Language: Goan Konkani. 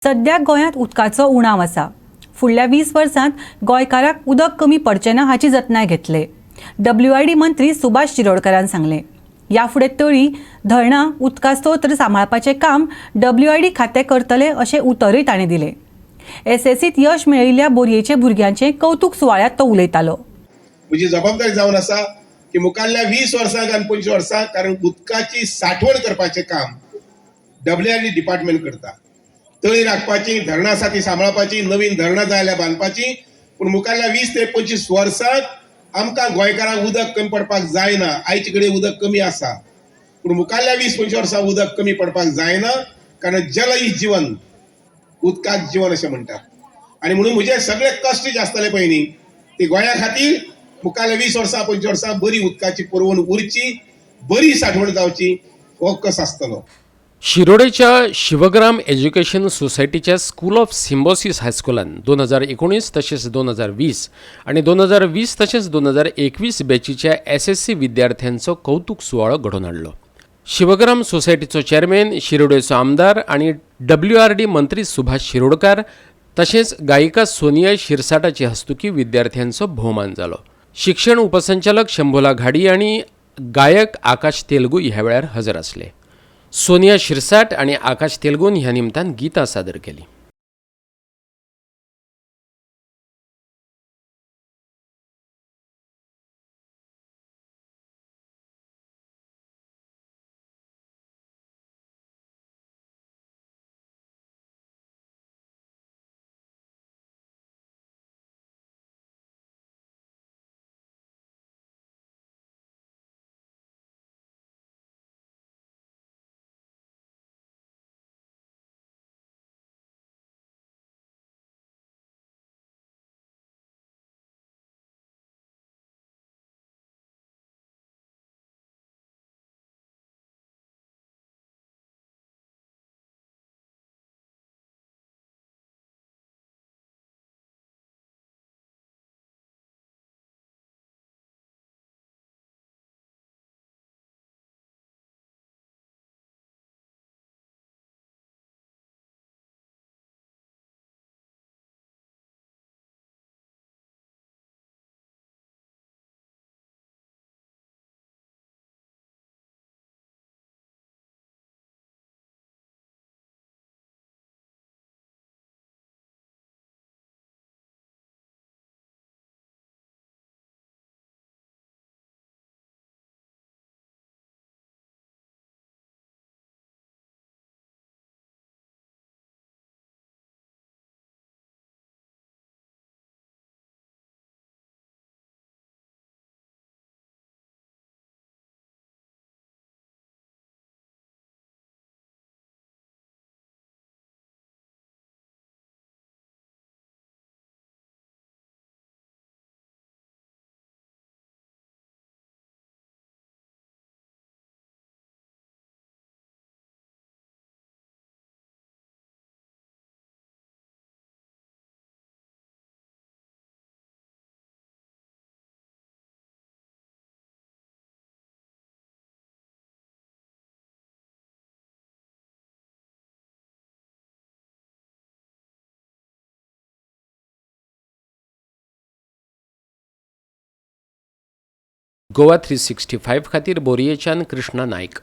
सद्याक गोंयांत उदकाचो उणाव आसा. फुडल्या 20 वर्सांत गोंयकाराक उदक कमी पडचें ना हाची जतनाय घेतले, डब्ल्यूआयडी मंत्री सुभाष शिरोडकारान सांगलें. ह्या फुडें तळी, धरणां, उदका स्त्रोत सांबाळपाचें काम डब्ल्यूआयडी खातें करतलें अशें उतरूय ताणें दिलें. एसएससीत यश मेळयिल्ल्या बोरयेच्या भुरग्यांचे कौतुक सुवाळ्यांत तो उलयतालो. म्हजी जबाबदारी जावन आसा की मुखारल्या 20 वर्सांक आनी 25 वर्सांक, कारण उदकाची साठवण करपाचें काम डब्ल्यूआयडी डिपार्टमेंट करता. तळी राखपाची, धरणां आसा ती सांबाळपाची, नवीन धरणां जाय जाल्यार बांदपाची, पूण मुखारल्या 20 ते 25 वर्सांक आमकां गोंयकारांक उदक कमी पडपाक जायना. आयचे कडेन उदक कमी आसा, पूण मुखारल्या 20-25 वर्सां उदक कमी पडपाक जायना, कारण जल ही जीवन, उदकाक जीवन अशें म्हणटात. आनी म्हणून म्हजे सगळे कश्ट जे आसतले पळय न्ही, ते गोंया खातीर मुखारल्या 20 वर्सां 25 वर्सां बरी उदकाची पुरवण उरची, बरी साठवण जावची, हो कस आसतलो. शिरोडेच्या शिवग्राम एज्युकेशन सोसायटीच्या स्कूल ऑफ सिम्बॉसिस हायस्कुलान 2019 तशेंच 2020 आनी 2020 तशेंच 2021 बॅचीच्या एसएससी विद्यार्थ्यांचो कौतुक सुवाळो घडोवन हाडलो. शिवग्राम सोसायटीचो चॅरमॅन, शिरोडेचो आमदार आनी डब्ल्यूआरडी मंत्री सुभाष शिरोडकार तशेंच गायिका सोनिया शिरसाटाचे हस्तुकी विद्यार्थ्यांचो भोवमान जालो. शिक्षण उपसंचालक शंभोला घाडी आनी गायक आकाश तेलगू ह्या वेळार हजर आसले. सोनिया शिरसाट आणि आकाश तेलगून ह्या निमतान गीतां सादर केली. गोवा 365 खातीर बोरयेच्यान कृष्णा नायक.